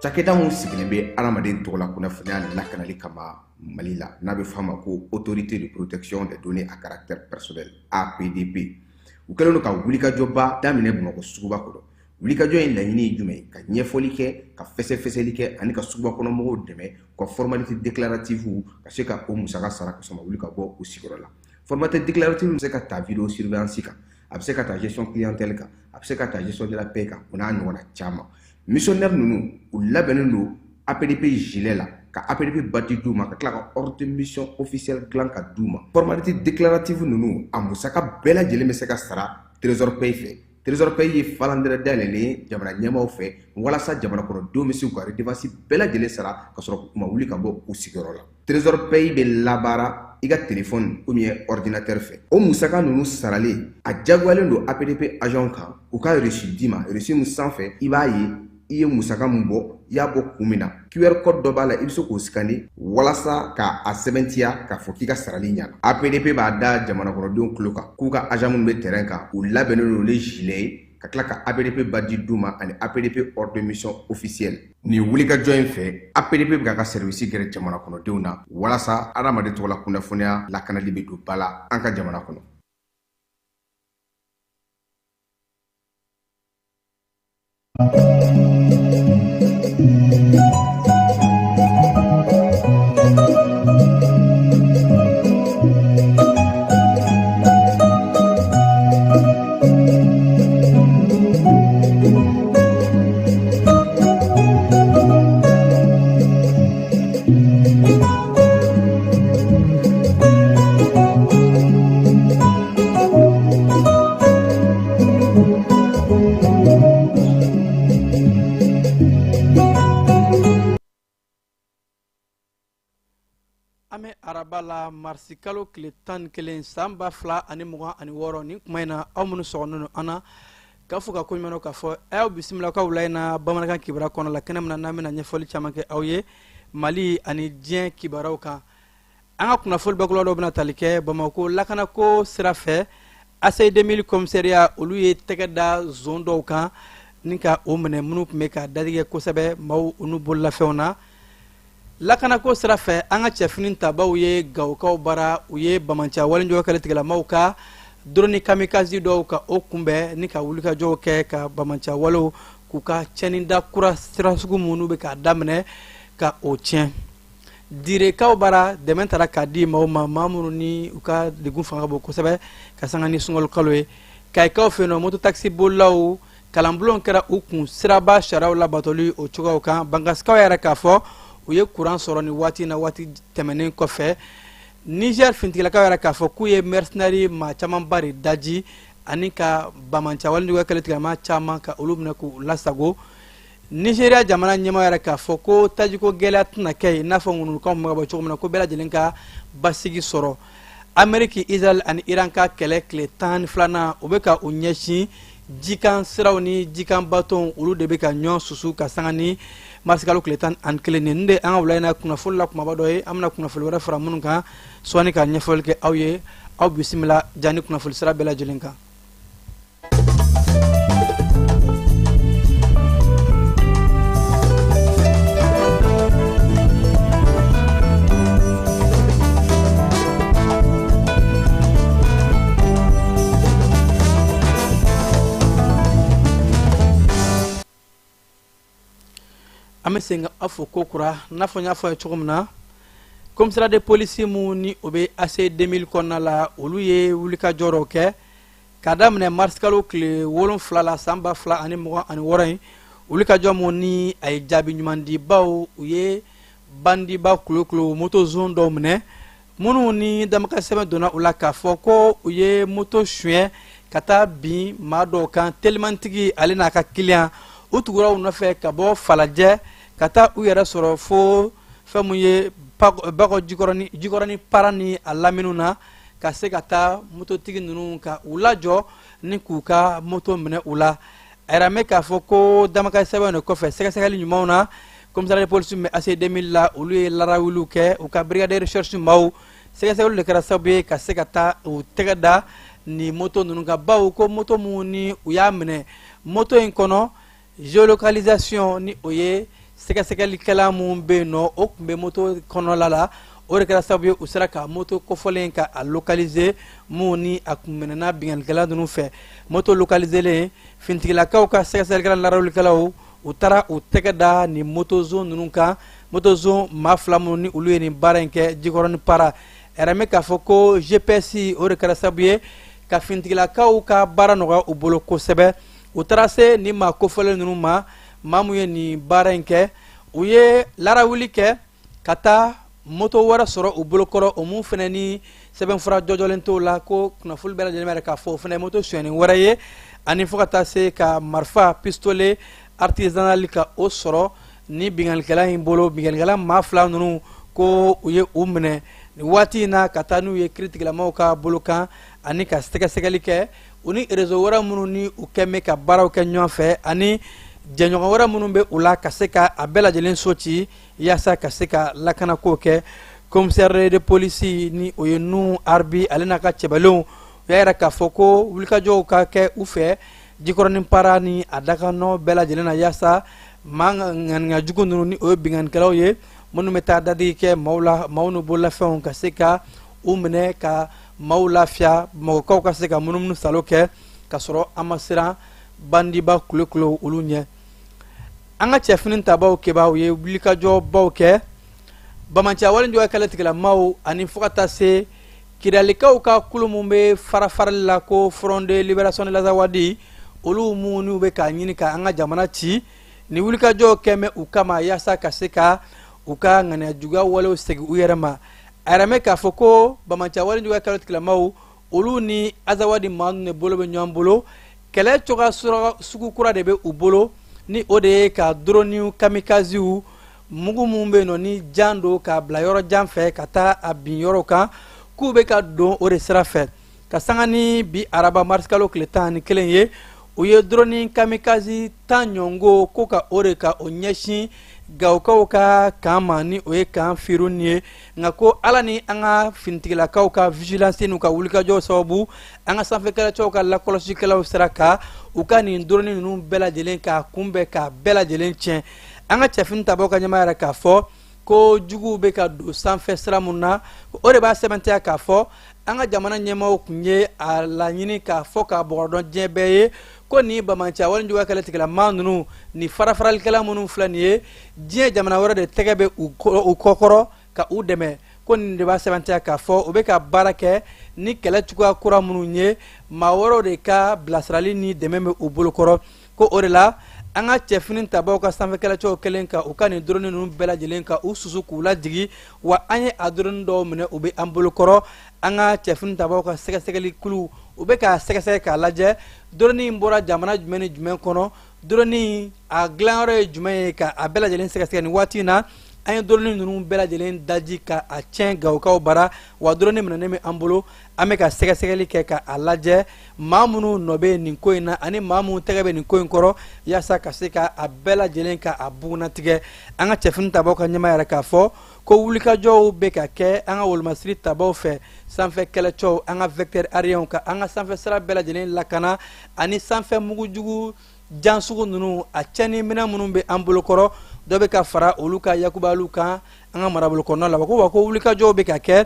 Cakɛda min sigilen bɛ adamaden tɔgɔla kunnafoniya lakanali kama Mali la, n'a bɛ f'a ma ko Autorité de protection des données à caractère personnel, APDP, u kɛlen don ka wulikajɔba daminɛ Bamakɔ suguba kɔnɔ. Wulikajɔ in laɲini ye jumɛn ye? Ka ɲɛfɔli kɛ, ka fɛsɛfɛsɛli kɛ ani ka suguba kɔnɔ mɔgɔw dɛmɛ u ka formalité déclarative ka se ka o musaka sara ka sɔrɔ ma wuli ka bɔ u sigiyɔrɔ la. Formalité déclarative bɛ se ka ta vidéo surveillance kan, a bɛ se ka ta gestion clientèle kan, a bɛ se ka ta gestion de la paie kan, o n'a ɲɔgɔnna caman. Missionnaire ninnu, u labɛnnen don APDP gilet la, ka APDP badge d'u ma, ka tila ka ordre de mission officielle dilan ka d'u ma. Formalité déclarative ninnu, a musaka bɛɛ lajɛlen bɛ se ka sara Trésor Paye fɛ. Trésor Paye ye falandɛrɛ dayɛlɛlen ye jamana ɲɛmaaw fɛ walasa jamana kɔnɔdenw bɛ se k'u ka redevance bɛɛ lajɛlen sara ka sɔrɔ u ma wuli ka bɔ u sigiyɔrɔ la. Trésor Paye bɛ labaara i ka téléphone ou bien ordinateur fɛ. O musaka ninnu saralen, a diyagoyalen don APDP agent kan u ka reçu d'i ma. Reçu min sanfɛ i b'a ye i ye musaka min bɔ, i y'a bɔ kun min na. QR code dɔ b'a la, i bɛ se k'o scanner walasa k'a sɛbɛntiya k'a fɔ k'i ka sarali ɲana. APDP b'a da jamana kɔnɔdenw tulo kan k'u ka agent minnu bɛ terrain kan, u labɛnnen don ni gilet ye, ka tila ka APDP badge d'u ma ani APDP ordre de mission officielle. Nin wulikajɔ in fɛ, APDP bɛ k'a ka service gɛrɛ jamana kɔnɔdenw na walasa adamaden tɔgɔla kunnafoniya lakanali bɛ don ba la an ka jamana kɔnɔ. An bɛ araba la, marisi kalo tile 11 san 2026. Nin kuma in na, aw minnu sɔgɔnnen don an na, k'a fɔ ka ko ɲuman k'a fɔ aw bisimila k'aw wula in na bamanankan kibaruya kɔnɔ la, kɛnɛ min na n'an bɛna ɲɛfɔli caman kɛ aw ye Mali ani diɲɛ kibaruyaw kan. An ka kunnafoli bakuruba dɔw bɛna tali kɛ Bamakɔ lakanako sira fɛ. ACI 2000 commissariat, olu ye tɛgɛ da zon dɔw kan ni ka o minɛ minnu tun bɛ ka dadigɛ kosɛbɛ maaw n'u bololafɛnw na. Lakanako sira fɛ, an ka cɛfini tabaw ye Gawokaw bara, u ye bamanciya walejugu kɛlɛ tigilamaw ka drone kamikaze dɔw ka o kunbɛn ni ka wulikajɔw kɛ ka bamanciya walew k'u ka tiɲɛnida kura sira sugu minnu bɛ k'a daminɛ ka o tiɲɛ. Direkaw bara, dɛmɛ taara k'a di maaw ma, maa minnu ni u ka degun fanga ka bon kosɛbɛ ka sanga ni sunkalo kalo ye. Kayikaw fɛ yen nɔ, moto taxi bolilaw kalanbulon kɛra u kun siraba sariyaw labatoli o cogoyaw kan. Bankasikaw yɛrɛ k'a fɔ u ye kuran sɔrɔ nin waati na, waati tɛmɛnen kɔfɛ. Niger fintigilakaw yɛrɛ k'a fɔ k'u ye mercenaire maa camanba de daji ani ka bamanciya walejuguya kɛlɛ tigilama caman ka olu minɛ k'u lasago. Nigeria jamana ɲɛmaa yɛrɛ k'a fɔ ko tajiko gɛlɛya tɛna kɛ yen, i n'a fɔ ŋununukanw bɛ ka bɔ cogo min na, ko bɛɛ lajɛlen ka basigi sɔrɔ. Ameriki, Israel ani Iran ka kɛlɛ tile 12nan, u bɛ ka u ɲɛsin jikan siraw ni jikan batonw, olu de bɛ ka ɲɔgɔn susu ka sanga ni marisikalo tile 11. Nin de an ka wula in na kunnafoli la kumaba dɔ ye. An bɛna kunnafoli wɛrɛ fara minnu kan sɔɔni ka ɲɛfɔli kɛ aw ye. Aw bisimila jani kunnafoli sira bɛɛ lajɛlen kan. An bɛ segin ka aw fo ko kura. N'a fɔ n y'a fɔ a ye cogo min na, commissariat de police mun ni o bɛ ACI 2000 kɔnɔna la, olu ye wulikajɔ dɔw kɛ k'a daminɛ marisikalo tile 7 la san 2026 in. Wulikajɔ mun ni a ye jaabi ɲuman di, bawo u ye Bandiba kulukulu moto zon dɔw minɛ, minnu ni damakasɛbɛn donna u la k'a fɔ ko u ye moto suɲɛ ka taa bin maa dɔw kan. Telimantigi ale n'a ka kiliyan, u tugura u nɔfɛ ka bɔ Falajɛ ka taa u yɛrɛ sɔrɔ fo fɛn mun ye Bakɔ Jikɔrɔni Para ni a laminiw na, ka se ka taa mototigi ninnu ka u lajɔ ni k'u ka moto minɛ u la. A yɛrɛ mɛn k'a fɔ ko damakasɛbɛn de kɔfɛ, sɛgɛsɛgɛli ɲumanw na, commissariat de police bɛ AC 2000 la, olu ye larawuliw kɛ u ka brigade de recherche maaw. Sɛgɛsɛgɛli de kɛra sababu ye ka se ka taa u tɛgɛ da ni moto ninnu kan, bawo ko moto minnu ni u y'a minɛ, moto in kɔnɔ géolocalisation, ni o ye sɛgɛsɛgɛlikɛla minnu bɛ yen nɔ, o tun bɛ moto kɔnɔla la. O de kɛra sababu ye u sera ka moto kofɔlen ka a localiser, mun ni a kun minɛna binkannikɛla ninnu fɛ. Moto localiselen, finitigilakaw ka sɛgɛsɛgɛlikɛla larawulikɛlaw, u taara u tɛgɛ da ni motozon ninnu kan, motozon maa fila minnu ni olu ye nin baara in kɛ Jikɔrɔni Para. Yɛrɛ mɛn k'a fɔ ko GPS, o de kɛra sababu ye ka finitigilakaw ka baara nɔgɔya u bolo kosɛbɛ. U taara se nin maa kofɔlen ninnu ma, maa mun ye nin baara in kɛ. U ye larawuli kɛ ka taa moto wɛrɛ sɔrɔ u bolokɔrɔ, o mun fana ni sɛbɛnfura jɔjɔlen t'o la, ko kunnafoni bɛɛ lajɛlen bɛ k'a fɔ o fana ye moto sonyɛni wɛrɛ ye, ani fo ka taa se ka marifa pistolet artisanal ka o sɔrɔ ni binkannikɛla in bolo. Binkannikɛla maa fila ninnu, ko u ye u minɛ nin waati in na ka taa n'u ye kiiritigɛlamaw ka bolo kan, ani ka sɛgɛsɛgɛli kɛ u ni réseau wɛrɛ minnu ni u kɛn bɛ ka baaraw kɛ ɲɔgɔn fɛ, ani jɛɲɔgɔn wɛrɛ minnu bɛ u la, ka se ka a bɛɛ lajɛlen so ci yaasa ka se ka lakanako kɛ. Commissaire de police, ni o ye Nu Arbi, ale n'a ka cɛbɛlenw, u y'a yira k'a fɔ ko wulikajɔw ka kɛ u fɛ Jikɔrɔni Para ni a dakanɔ bɛɛ lajɛlen na, yaasa maa ŋaniya jugu ninnu, ni o ye binkannikɛlaw ye minnu bɛ taa dadigi kɛ maaw la, maaw n'u bololafɛnw, ka se ka u minɛ ka maaw lafiya, mɔgɔkaw ka se ka munumunu salo kɛ ka sɔrɔ an ma siran bandiba kulekulew olu ɲɛ. An ka cɛfini tabaw kɛbaw ye wulikajɔbaw kɛ bamanciya wale juguya kɛlɛ tigilamaw, ani fo ka taa se Kidalikaw ka kulu mun bɛ farafarali la ko Front de Libération de l'Azawad, olu mun n'u bɛ k'a ɲini ka an ka jamana ci. Ni wulikajɔ kɛn bɛ u kama yaasa ka se ka u ka ŋaniya juguya walew segin u yɛrɛ ma. A yɛrɛ mɛn k'a fɔ ko bamanciya wale juguya kɛlɛ tigilamaw, olu ni Azawadi maa ninnu de bolo bɛ ɲɔgɔn bolo. Kɛlɛ cogoya sugu kura de bɛ u bolo, ni o de ye ka drone kamikazew, mugu minnu bɛ yen nɔ ni jan don, k'a bila yɔrɔ jan fɛ ka taa a bin yɔrɔ kan, k'u bɛ ka don o de sira fɛ. Ka sanga ni bi araba marisikalo tile 11 ye, u ye drone kamikaze 10 ɲɔgɔn ko ka o de ka o ɲɛsin Gawokaw ka camp ma, ni o ye camp Firun ye. Nka ko Ala ni an ka finitigilakaw ka vigilance n'u ka wulikajɔ sababu, an ka sanfɛ kɛlɛcɛw ka lakɔlɔsikɛlaw sera ka u ka nin drone ninnu bɛɛ lajɛlen k'a kunbɛn, k'a bɛɛ lajɛlen tiɲɛ. An ka cɛfini tabaw ka ɲɛmaa yɛrɛ k'a fɔ ko juguw bɛ ka don sanfɛ sira mun na, o de b'a sɛbɛntiya k'a fɔ an ka jamana ɲɛmaaw tun ye a laɲini k'a fɔ k'a bɔgɔdɔn diɲɛ bɛɛ ye ko nin bamanciya wale juguya kɛlɛ tigilama ninnu ni farafaralikɛla minnu filɛ nin ye, diɲɛ jamana wɛrɛ de tɛgɛ bɛ u kɔkɔrɔ ka u dɛmɛ. Ko nin de b'a sɛbɛntiya k'a fɔ u bɛ ka baara kɛ ni kɛlɛ cogoya kura minnu ye, maa wɛrɛw de ka bilasirali ni dɛmɛ bɛ u bolokɔrɔ. Ko o de la an ka cɛfini tabaw ka sanfɛ kɛlɛcɛw kɛlen ka u ka nin drone ninnu bɛɛ lajɛlen ka u susu k'u lajigi, wa an ye a drone dɔw minɛ, u bɛ an bolokɔrɔ. An ka cɛfini tabaw ka sɛgɛsɛgɛli kulu, u bɛ k'a sɛgɛsɛgɛ k'a lajɛ drone in bɔra jamana jumɛn ni jumɛn kɔnɔ, drone in a dilanyɔrɔ ye jumɛn ye, ka a bɛɛ lajɛlen sɛgɛsɛgɛ. Nin waati in na, an ye drone ninnu bɛɛ lajɛlen daji ka a tiɲɛ Gawokaw bara, wa drone minɛnen bɛ an bolo. An bɛ ka sɛgɛsɛgɛli kɛ ka a lajɛ maa minnu nɔ bɛ nin ko in na, ani maa minnu tɛgɛ bɛ nin ko in kɔrɔ, yaasa ka se ka a bɛɛ lajɛlen ka a bugunnatigɛ. An ka cɛfini tabaw ka ɲɛmaa yɛrɛ k'a fɔ ko wulikajɔw bɛ ka kɛ an ka wolomasiri tabaw fɛ, sanfɛ kɛlɛcɛw, an ka vecteur aérien, ka an ka sanfɛ sira bɛɛ lajɛlen lakana, ani sanfɛ mugujugu jansugu ninnu, a cɛnni minɛn minnu bɛ an bolokɔrɔ, dɔ bɛ ka fara olu ka yakubaliw kan an ka marabolo kɔnɔna la. Ko wa ko wulikajɔw bɛ ka kɛ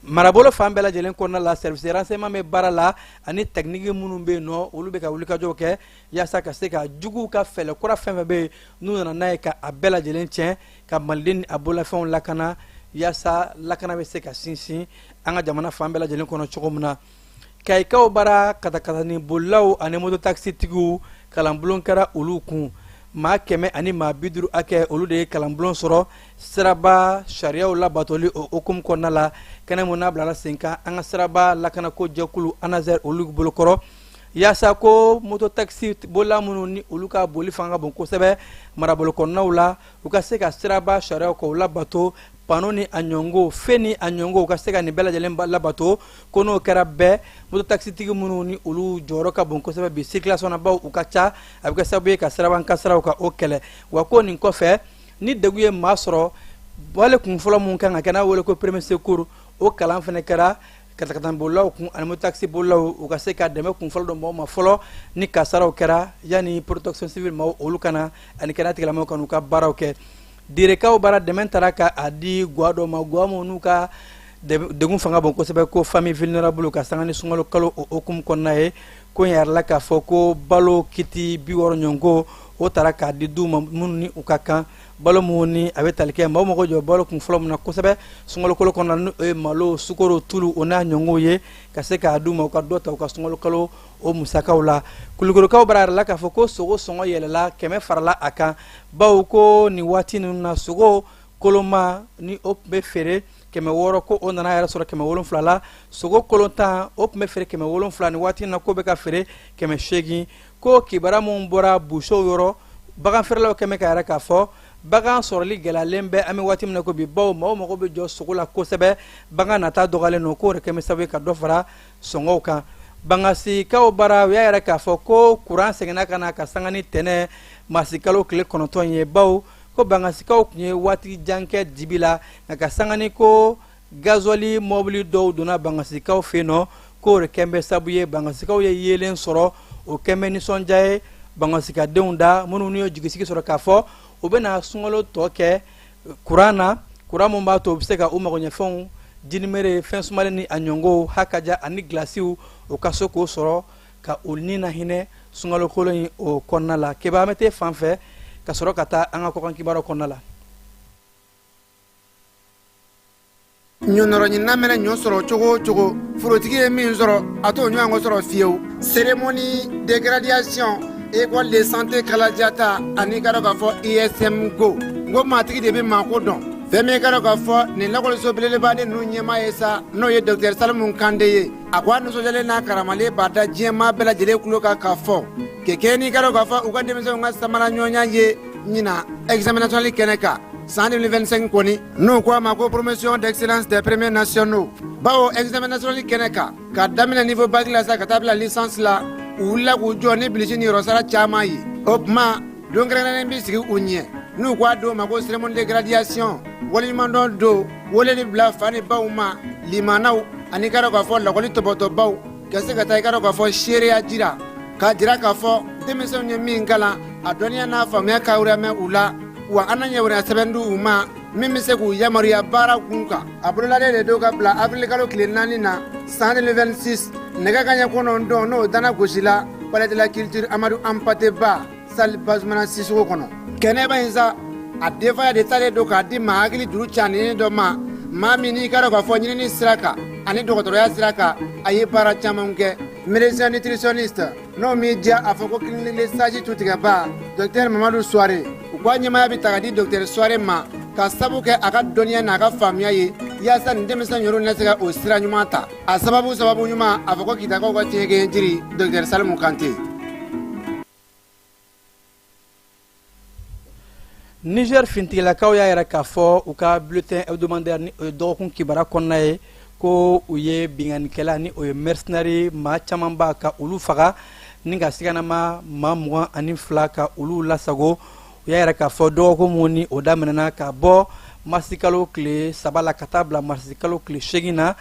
marabolo fan bɛɛ lajɛlen kɔnɔna la, service renseignement bɛ baara la, ani technique minnu bɛ yen nɔ, olu bɛ ka wulikajɔw kɛ yaasa ka se ka juguw ka fɛɛrɛ kura fɛn fɛn bɛ yen n'u nana n'a ye, ka a bɛɛ lajɛlen tiɲɛ, ka Maliden ni a bololafɛnw lakana, yaasa lakana bɛ se ka sinsin an ka jamana fan bɛɛ lajɛlen kɔnɔ cogo min na. Kayikaw bara, katakatani bolilaw ani moto takisitigiw, kalanbulon kɛra olu kun. Maa 100 ani maa 50 hakɛ, olu de ye kalanbulon sɔrɔ siraba sariyaw labatoli o hukumu kɔnɔna la. Kɛnɛ mun n'a bilala sen kan an ka siraba lakanako jɛkulu ANASER olu bolokɔrɔ, yaasa ko moto taxi bolila minnu ni olu ka boli fanga ka bon kosɛbɛ marabolo kɔnɔnaw la, u ka se ka siraba sariyaw k'o labato, panneau ni a ɲɔngo, feu ni a ɲɔngo, u ka se ka nin bɛɛ lajɛlen labato. Ko n'o kɛra bɛɛ, moto taxitigi minnu ni olu jɔyɔrɔ ka bon kosɛbɛ bi circulation na, baw u ka ca, a bɛ kɛ sababu ye ka siraban kasaraw ka o kɛlɛ. Wa ko nin kɔfɛ, ni degun ye maa sɔrɔ, wale kun fɔlɔ mun kan ka kɛ, n'a wele ko premier secours, o kalan fana kɛra katakatanin kun ani moto taxi bolilaw, u ka se ka dɛmɛ kun fɔlɔ dɔn mɔgɔw ma fɔlɔ ni kasaraw kɛra, yanni protection civile maaw olu kana ani kɛnɛya tigilamɔgɔw ka n'u ka baaraw kɛ. Direkaw baara dɛmɛ taara ka a di guwa dɔ ma, guwa minnu n'u ka degun fanga bon kosɛbɛ, ko famille vulnérable, ka sanga ni sunkalo kalo o hukumu kɔnɔna ye. Ko in yɛrɛ la k'a fɔ ko balo kiti 60 ɲɔgɔnko, o taara k'a di du ma minnu ni u ka kan, balo minnu ni a bɛ tali kɛ maaw mago jɔ balo kun fɔlɔ min na kosɛbɛ sunkalo kalo kɔnɔna, n'o ye malo, sukaro, tulu, o n'a ɲɔgɔnw ye, ka se k'a d'u ma u ka dɔ ta u ka sunkalo kalo o musakaw la. Kulukorokaw bara yɛrɛ la k'a fɔ ko sogo sɔngɔ yɛlɛla, 100 farala a kan, bawo ko nin waati ninnu na, sogo koloma ni o tun bɛ feere 600, ko o nana yɛrɛ sɔrɔ 700 la. Sogo kolon 10, o tun bɛ feere 700, nin waati in na ko bɛ ka feere 800. Ko kibaruya minnu bɔra busow yɔrɔ, bagan feerelaw kɛmɛ ka yɛrɛ k'a fɔ bagan sɔrɔli gɛlɛyalen bɛ an bɛ waati min na ko bi, bawo maaw mago bɛ jɔ sogo la kosɛbɛ, bagan nata dɔgɔyalen don, k'o de kɛn bɛ sababu ye ka dɔ fara sɔngɔw kan. Bangasikaw bara, u y'a yɛrɛ k'a fɔ ko kuran seginna ka na ka sanga ni tɛnɛ marisikalo tile 9 ye, bawo ko bangasikaw tun ye waati jan kɛ dibi la, nka ka sanga ni ko gazɔli mɔbili dɔw donna bangasikaw fɛ yen nɔ, k'o de kɛn bɛ sababu ye bangasikaw ye yeelen sɔrɔ. O kɛn bɛ nisɔndiya ye bangasikadenw da, minnu n'u ye jigisigi sɔrɔ k'a fɔ u bɛna sunkalo tɔ kɛ kuran na, kuran mun b'a to u bɛ se ka u magoɲɛfɛnw, jinimere, fɛn sumalen ni a ɲɔngow, hakaja ani gilasiw, u ka se k'o sɔrɔ ka u ni na hinɛ sunkalo kolon in o kɔnɔna la. Keba, an bɛ t'e fan fɛ ka sɔrɔ ka taa an ka kɔkan kibaruyaw kɔnɔna la. Ɲɔnɔrɔ ɲinina mɛnɛ ɲɔ sɔrɔ cogo o cogo, forotigi ye min sɔrɔ, a t'o ɲɔgɔn ko sɔrɔ fiyewu. Cérémonie de graduation école de santé Kalajata ani ka dɔn k'a fɔ ISM go n ko maatigi de bɛ maa ko dɔn. Fɛn min ka dɔn k'a fɔ nin lakɔliso belebeleba ninnu ɲɛmaa ye sa, n'o ye docteur Salimu Kante ye, a ko a nisɔndiyalen n'a karamalen b'a da diɲɛmaa bɛɛ lajɛlen tulo kan k'a fɔ kɛkɛ n'i ka dɔn k'a fɔ u ka denmisɛnw ka samara ɲɔgɔnya ye ɲina examen national kɛnɛ kan san 2025 kɔni, n'u ko a ma ko promotion d'excellence des premiers nationaux, bawo examen national kɛnɛ kan, ka daminɛ niveau bac la sa ka taa bila licence la, u wulila k'u jɔ ni bilisi ni yɔrɔsara caman ye. O tuma don kɛrɛnkɛrɛnnen bɛ sigi u ɲɛ, n'u ko a don ma ko cérémonie de graduation, waleɲumandɔn don, weleli bila fa ni baw ma, limanaw ani ka dɔn k'a fɔ lakɔli tɔbɔtɔbaw, ka se ka taa i ka dɔn k'a fɔ seereya jira, k'a jira k'a fɔ denmisɛnw ye min kalan, a dɔnniya n'a faamuya ka mɛn u la. Wa an na ɲɛwɛrɛ sɛbɛn di u ma min bɛ se k'u yamaruya baara kun kan. A bololalen de don ka bila avril kalo tile 4 na san 2026, nɛgɛ ka ɲɛ 9, n'o dana gosi la palais de la culture Amadu Anpate Ba, salle Bazumana Sisoko kɔnɔ. Kɛnɛba in sa, a denfaya de talen don k'a di maa hakili juru caninen dɔ ma, maa min n'i ka dɔn k'a fɔ ɲinini sira kan ani dɔgɔtɔrɔya sira kan, a ye baara caman kɛ, médecin nutritionniste, n'o m'i diya a fɔ ko clinique sage tutigɛba, docteur Mamadu Suware. U ka ɲɛmaaya bɛ ta ka di docteur Suware ma ka sabu kɛ a ka dɔnniya n'a ka faamuya ye, yaasa nin denmisɛn yɛrɛ na se ka o sira ɲuman ta. A sababu sababu ɲuman, a fɔ ko Kitakaw ka tiɲɛkɛ jiri, docteur Salimu Kante. Niger fintigilakaw y'a yɛrɛ k'a fɔ u ka bulletin hebdomadaire, ni o ye dɔgɔkun kibaruya kɔnɔna ye, ko u ye binkannikɛla, ni o ye mercenaire maa camanba, ka olu faga ni ka siganama maa 22 ka olu lasago. U y'a yɛrɛ k'a fɔ dɔgɔkun mun ni o daminɛna ka bɔ marisikalo tile 3 la ka taa bila marisikalo tile 8 na,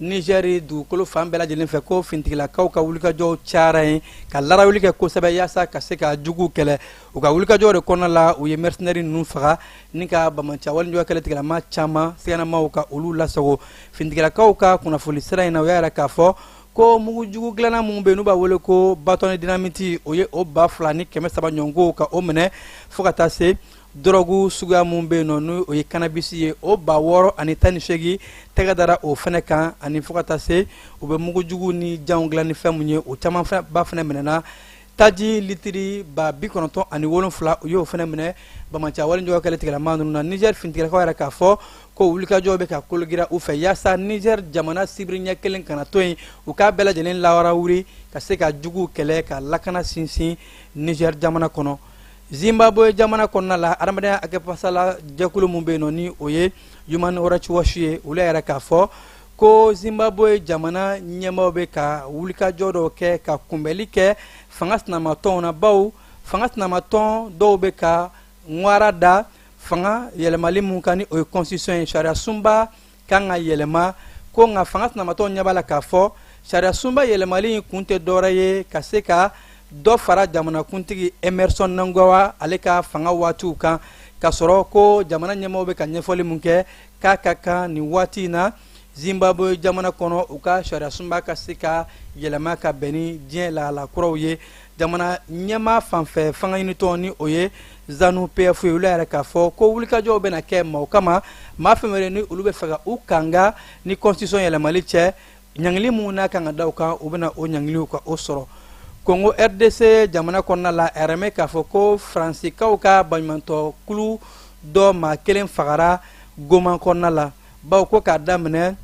Nizɛri dugukolo fan bɛɛ lajɛlen fɛ, ko fintigilakaw ka wulikajɔw cayara yen ka larawuli kɛ kosɛbɛ yaasa ka se ka juguw kɛlɛ. U ka wulikajɔw de kɔnɔna la, u ye mercenaire ninnu faga ni ka banbaanci walejugu kɛlɛ tigilama caman siganamaw ka olu lasago. Fintigilakaw ka kunnafoni sira in na, u y'a yira k'a fɔ ko mugujugu dilanna minnu bɛ yen n'u b'a wele ko bâton dynamite, o ye o 2300 ɲɔgɔnko ka o minɛ, fo ka taa se dɔrɔgu suguya mun bɛ yen nɔ, n'o ye cannabis ye, o 6018 tɛgɛ dara o fɛnɛ kan, ani fo ka taa se u bɛ mugujugu ni janw dilan ni fɛn mun ye, o caman ba fɛnɛ minɛna. Taji litiri 97,000, u y'o fana minɛ banbaanci wale jugu kɛlɛ tigilama ninnu na. Niger finitigilakaw yɛrɛ k'a fɔ ko wulikajɔ bɛ ka kologira u fɛ yaasa Niger jamana sibiri ɲɛ kelen kana to yen, u k'a bɛɛ lajɛlen lawurawuri ka se ka juguw kɛlɛ ka lakana sinsin Niger jamana kɔnɔ. Zimbabwe jamana kɔnɔna la, adamadenya hakɛfasala jɛkulu min bɛ yen nɔ, ni o ye Human Rights Watch ye, olu yɛrɛ k'a fɔ ko Zimbabwe jamana ɲɛmaaw bɛ ka wulikajɔ dɔw kɛ ka kunbɛli kɛ fanga sinamatɔnw na, bawo fanga sinamatɔn dɔw bɛ ka ŋwara da fanga yɛlɛmali mun kan, ni o ye constitution ye, sariya sunba kan ka yɛlɛma ko. Nka fanga sinamatɔnw ɲɛ b'a la k'a fɔ sariya sunba yɛlɛmali in kun tɛ dɔwɛrɛ ye ka se ka dɔ fara jamanakuntigi Emmerson Mnangagwa ale ka fanga waatiw kan, k'a sɔrɔ ko jamana ɲɛmaaw bɛ ka ɲɛfɔli mun kɛ k'a ka kan nin waati in na Zimbabwe jamana kɔnɔ, u ka sariya sunba ka se ka yɛlɛma ka bɛn ni diɲɛ lahala kuraw ye. Jamana ɲɛmaa fanfɛ fanga ɲinitɔn, ni o ye ZANU PF ye, olu yɛrɛ k'a fɔ ko wulikajɔw bɛna kɛ maaw kama, maa fɛn wɛrɛ ni olu bɛ fɛ ka u kanga ni constitution yɛlɛmali cɛ. Ɲangili mun n'a kan ka da u kan, u bɛna o ɲangiliw ka o sɔrɔ. Kongo RDC jamana kɔnɔna la, a yɛrɛ mɛn k'a fɔ ko Faransikaw ka baɲumantɔ kulu dɔ maa kelen fagara Goma kɔnɔna la, bawo ko k'a daminɛ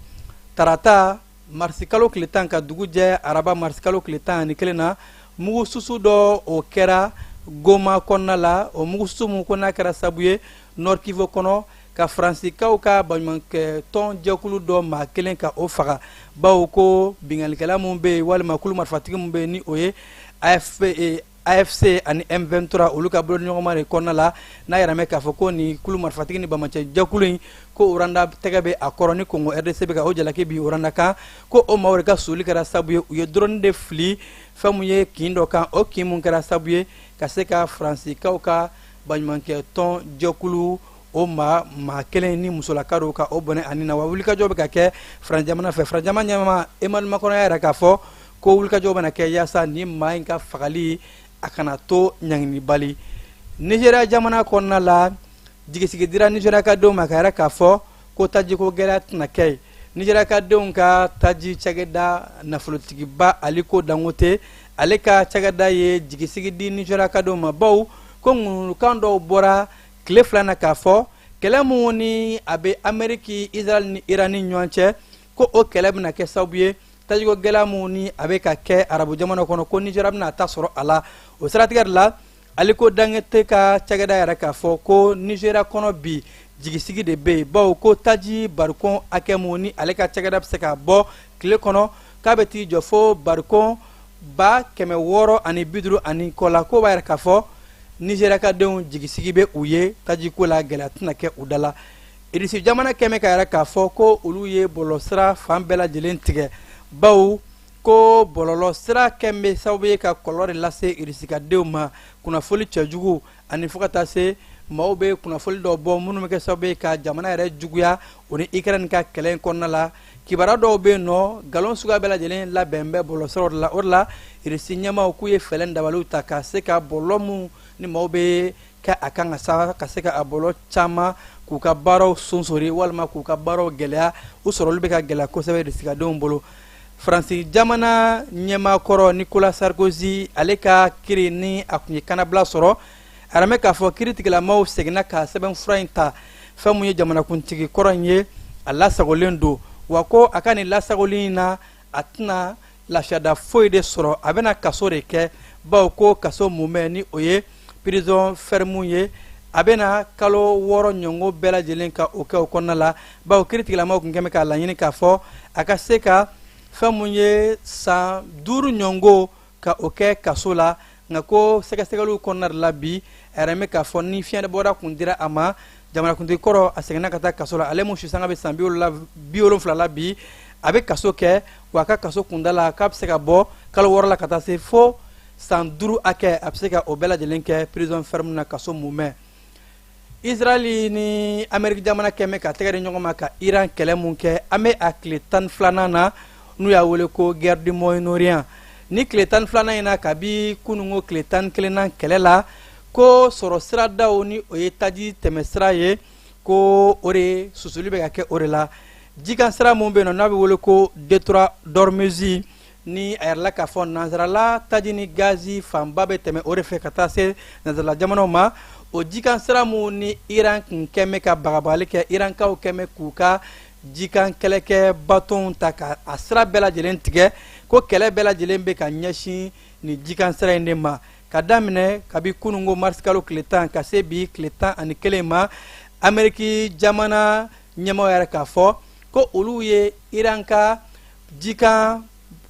tarata marisikalo tile 10 ka dugu jɛ araba marisikalo tile 11 na, mugu susu dɔ o kɛra Goma kɔnɔna la. O mugu susu mun ko n'a kɛra sabu ye Nord Kivu kɔnɔ ka Faransikaw ka baɲumankɛ tɔn jɛkulu dɔ maa kelen ka o faga, bawo ko binkannikɛla mun bɛ yen walima kulu marifatigi mun bɛ yen, ni o ye AFP, AFC ani M23, olu ka bolodiɲɔgɔnma de kɔnɔna la, n'a yɛrɛ mɛn k'a fɔ ko nin kulu marifatigi ni banbaancɛ jɛkulu in ko Rwanda tɛgɛ bɛ a kɔrɔ, ni Congo RDC bɛ ka o jalaki bi Rwanda kan, ko o maaw de ka suli kɛra sabu ye u ye drone de fili fɛn mun ye kin dɔ kan, o kin mun kɛra sabu ye ka se ka Faransikaw ka baɲumankɛ tɔn jɛkulu o maa kelen ni musolaka don ka o bɔnɛ ani na. Wa wulikajɔ bɛ ka kɛ Faransi jamana fɛ. Faransi jamana ɲɛmaa Emmanuel Macron y'a yira k'a fɔ ko wulikajɔ bɛna kɛ yaasa ni maa in ka fagali a kana to ɲanginibali. Nigeria jamana kɔnɔna la, jigisigi dira Nigeria ka denw ma ka yɛrɛ k'a fɔ ko tajiko gɛlɛya tɛna kɛ yen. Nigeria ka denw ka taji cakɛda nafolotigiba Aliko Dangote, ale ka cakɛda ye jigisigi di Nigeria ka denw ma, bawo ko ŋunukan dɔw bɔra tile 2 na k'a fɔ kɛlɛ mun ni a bɛ Ameriki, Israel ni Iran ni ɲɔgɔn cɛ, ko o kɛlɛ bɛna kɛ sababu ye tajiko gɛlɛya mun ni a bɛ ka kɛ arabu jamana kɔnɔ, ko Nigeria bɛna ta sɔrɔ a la. O siratigɛ de la, Aliko Dangote ka cakɛda yɛrɛ k'a fɔ ko Nigeria kɔnɔ bi, jigisigi de bɛ yen, bawo ko taji barikon hakɛ mun ni ale ka cakɛda bɛ se ka bɔ tile kɔnɔ, k'a bɛ t'i jɔ fo barikon 650 ani kɔ la, k'o b'a yɛrɛ k'a fɔ Nigeria ka denw jigisigi bɛ u ye tajiko la, gɛlɛya tɛna kɛ u da la. Irisi jamana kɛmɛ ka yɛrɛ k'a fɔ ko olu ye bɔlɔlɔsira fan bɛɛ lajɛlen tigɛ, bawo ko bɔlɔlɔsira kɛn bɛ sababu ye ka kɔlɔlɔ de lase Irisi ka denw ma, kunnafoli cɛjugu ani fo ka taa se maaw bɛ kunnafoli dɔw bɔ minnu bɛ kɛ sababu ye ka jamana yɛrɛ juguya. O ni Ukraine ka kɛlɛ in kɔnɔna la, kibaruya dɔw bɛ yen nɔ, nkalon suguya bɛɛ lajɛlen labɛn bɛ bɔlɔlɔsiraw de la. O de la, Irisi ɲɛmaaw k'u ye fɛɛrɛ dabaliw ta ka se ka bɔlɔlɔ mun ni maaw bɛ kɛ a kan ka sa ka se ka a bɔlɔ caman k'u ka baaraw sonsori walima k'u ka baaraw gɛlɛya, u sɔrɔli bɛ ka gɛlɛya kosɛbɛ Irisikadenw bolo. Faransi jamana ɲɛmaa kɔrɔ Nicolas Sarkozy, ale ka kiri ni a tun ye kanabila sɔrɔ, a yɛrɛ k'a fɔ kiiritigɛlamaw seginna ka sɛbɛnfura in ta. Fɛn mun ye jamanakuntigi kɔrɔ in ye, a lasagolen don, wa ko a ka nin lasagoli in na, a tɛna lafiyada foyi de sɔrɔ, a bɛna kaso de kɛ, bawo ko kaso mumɛ, ni o ye prison ferme ye, a bɛna kalo 6 ɲɔgɔn bɛɛ lajɛlen ka o kɛ o kɔnɔna la, bawo kiiritigɛlamaw tun kɛn bɛ k'a laɲini k'a fɔ a ka se ka fɛn mun ye san 5 ɲɔgɔn ka o kɛ kaso la. Nka ko sɛgɛsɛgɛliw kɔnɔna de la bi, a yɛrɛ bɛ k'a fɔ ni fiɲɛ bɔra kun dira a ma, jamanakuntigi kɔrɔ a seginna ka taa kaso la. Ale mun sisanga bɛ san 70 la bi, a bɛ kaso kɛ, wa a ka kaso kunda la k'a bɛ se ka bɔ kalo 6 la ka taa se fo san 5 hakɛ, a bɛ se ka o bɛɛ lajɛlen kɛ prison ferme na, kaso mumɛ. Israɛl ni Ameriki jamana kɛmɛ ka tɛgɛ di ɲɔgɔn ma ka Iran kɛlɛ mun kɛ, an bɛ a tile 12nan na, n'u y'a wele ko guerre du Moyen-Orient. Ni tile 12nan in na, kabi kununko tile 11nan kɛlɛ la, ko sɔrɔ siradaw, ni o ye taji tɛmɛ sira ye, ko o de susuli bɛ ka kɛ. O de la, jikan sira mun bɛ yen nɔ, n'a bɛ wele ko détroit d'Ormuz. Ni a yirala k'a fɔ nansarala taji ni gazi fanba bɛ tɛmɛ o de fɛ ka taa se nansarala jamanaw ma. O jikan sira mun ni Iran kun kɛmɛ ka bagabagali kɛ, Irankaw kɛmɛ k'u ka jikan kɛlɛkɛ batonw ta ka a sira bɛɛ lajɛlen tigɛ, ko kɛlɛ bɛɛ lajɛlen bɛ ka ɲɛsin nin jikan sira in de ma. Ka daminɛ kabi kununko marisikalo tile 10 ka se bi tile 11 ma, Ameriki jamana ɲɛmaaw yɛrɛ k'a fɔ ko olu ye Iran ka jikan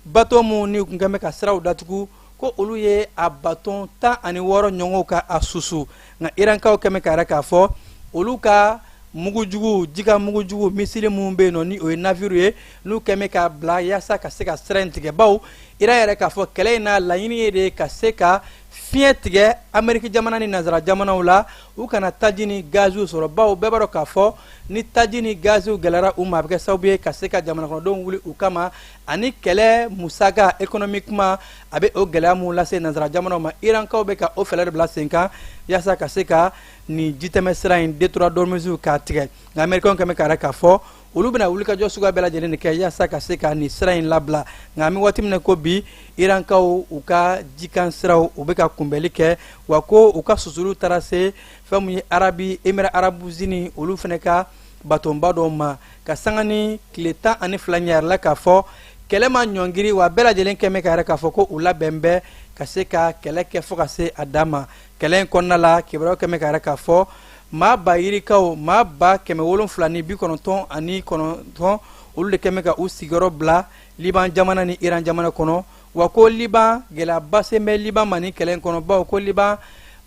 baton mun ni kun kɛmɛ ka siraw datugu, ko olu ye a baton 16 ɲɔgɔnw ka a susu. Nka Irankaw kɛmɛ ka yɛrɛ k'a fɔ olu ka mugujugu, jikan mugujugu misili minnu bɛ yen nɔ, ni o ye navire ye, n'u kɛmɛ k'a bila yaasa ka se ka sira in tigɛ. Bawo Iran yɛrɛ k'a fɔ kɛlɛ in na laɲini ye de ka se ka fiɲɛ tigɛ Ameriki jamana ni nansara jamanaw la, u kana taji ni gaziw sɔrɔ. Bawo bɛɛ b'a dɔn k'a fɔ ni taji ni gaziw gɛlɛyara u ma, a bɛ kɛ sababu ye ka se ka jamana kɔnɔdenw wuli u kama, ani kɛlɛ musaka économiquement a bɛ o gɛlɛya mun lase nansara jamanaw ma. Irankaw bɛ ka o fɛɛrɛ de bila sen kan yaasa ka se ka nin jitɛmɛ sira in détroit d'Ormuz k'a tigɛ. Nka Amerikɛnw kɛmɛ k'a yɛrɛ k'a fɔ olu bɛna wulikajɔ suguya bɛɛ lajɛlen de kɛ yaasa ka se ka nin sira in labila. Nka an bɛ waati min na ko bi, Irankaw u ka jikan siraw u bɛ ka kunbɛli kɛ, wa ko u ka susuluw taara se fɛn mun ye Arabi Émirats Arabes Unis olu fana ka batonba dɔw ma. Ka sanga ni tile 12 ɲɛ la k'a fɔ kɛlɛ ma ɲɔngiri, wa bɛɛ lajɛlen kɛmɛ ka yɛrɛ k'a fɔ ko u labɛn bɛ ka se ka kɛlɛ kɛ fo ka se a dan ma. Kɛlɛ in kɔnɔna la, kibaruyaw kɛmɛ ka yɛrɛ k'a fɔ maa ba yirikaw, maa 799 olu de kɛmɛ ka u sigiyɔrɔ bila Liban jamana ni Iran jamana kɔnɔ. Wa ko Liban gɛlɛyaba sen bɛ Liban ma ni kɛlɛ in kɔnɔ, bawo ko Liban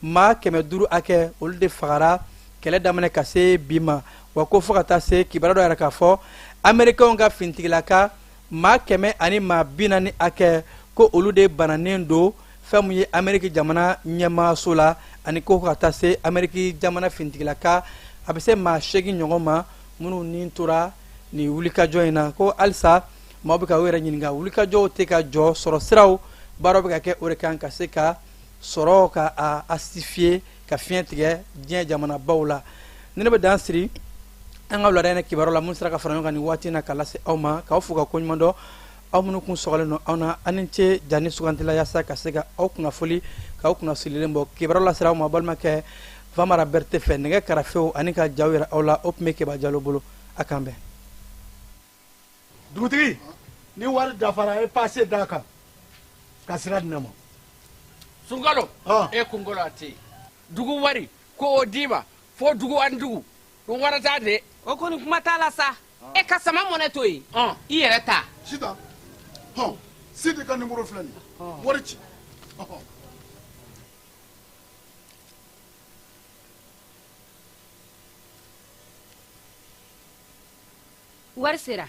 maa 500 hakɛ olu de fagara kɛlɛ daminɛ ka se bi ma. Wa ko fo ka taa se kibaruya dɔ yɛrɛ k'a fɔ Amerikɛnw ka finitigilaka maa 100 ani maa 40 hakɛ ko olu de bananen don fɛn mun ye Ameriki jamana ɲɛmaaso la, ani ko ka taa se Ameriki jamana finitigilaka a bɛ se maa 8 ɲɔgɔn ma minnu ni tora nin wulikajɔ in na. Ko halisa maaw bɛ ka u yɛrɛ ɲininka, wulikajɔw tɛ ka jɔ, sɔrɔ siraw baaraw bɛ ka kɛ o de kan ka se ka sɔrɔ ka a asphyxier, ka fiɲɛ tigɛ diɲɛ jamanabaw la. Ni ne bɛ dan siri an ka wulada in kibaru la mun sera ka fara ɲɔgɔn kan nin waati in na ka lase aw ma, k'aw fo ka koɲuman dɔn aw minnu kun sɔgɔlen don anw na. Aw ni ce jani sugantila yaasa ka se ka aw kunnafoli, k'aw kunnasirilen bɔ. Kibaru lasera aw ma balimakɛ Famara Berete fɛ, nɛgɛ karafew ani ka jaw yira aw la, o tun bɛ Keba Jalo bolo. A k'an bɛn. Dugutigi, ni wari dafara, e passe d'a kan ka sira di ne ma. Sunkalo, e kunkolo a tɛ yen. Dugu wari ko o d'i ma fo dugu ani dugu ɗum warata de. O kɔni kuma t'a la sa. E ka sama mɔnɛ to yen, i yɛrɛ ta. Sitan, hɔn, Sidi ka nimoro filɛ nin ye, wari ci. Wari sera.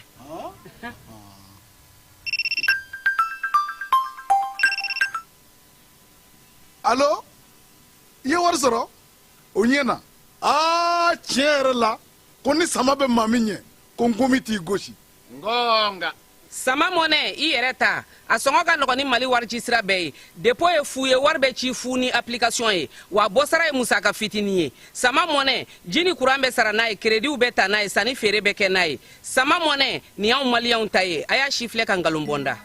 Alo, i ye wari sɔrɔ? O ɲɛ na. Aa, tiɲɛ yɛrɛ la, ko ni sama bɛ maa min ɲɛ, ko nkomi t'i gosi. Ngonga. Sama mɔnɛ, i yɛrɛ ta. A sɔngɔ ka nɔgɔn ni Mali wari ci sira bɛɛ ye. Dépôt ye fu ye, wari bɛ ci fu ni application ye, wa bɔsara ye musaka fitinin ye. Sama mɔnɛ, ji ni kuran bɛ sara n'a ye, créditw bɛ ta n'a ye, sanni feere bɛ kɛ n'a ye. Sama mɔnɛ, nin y'anw maliyɛnw ta ye. A y'a si filɛ ka nkalon bɔ n da.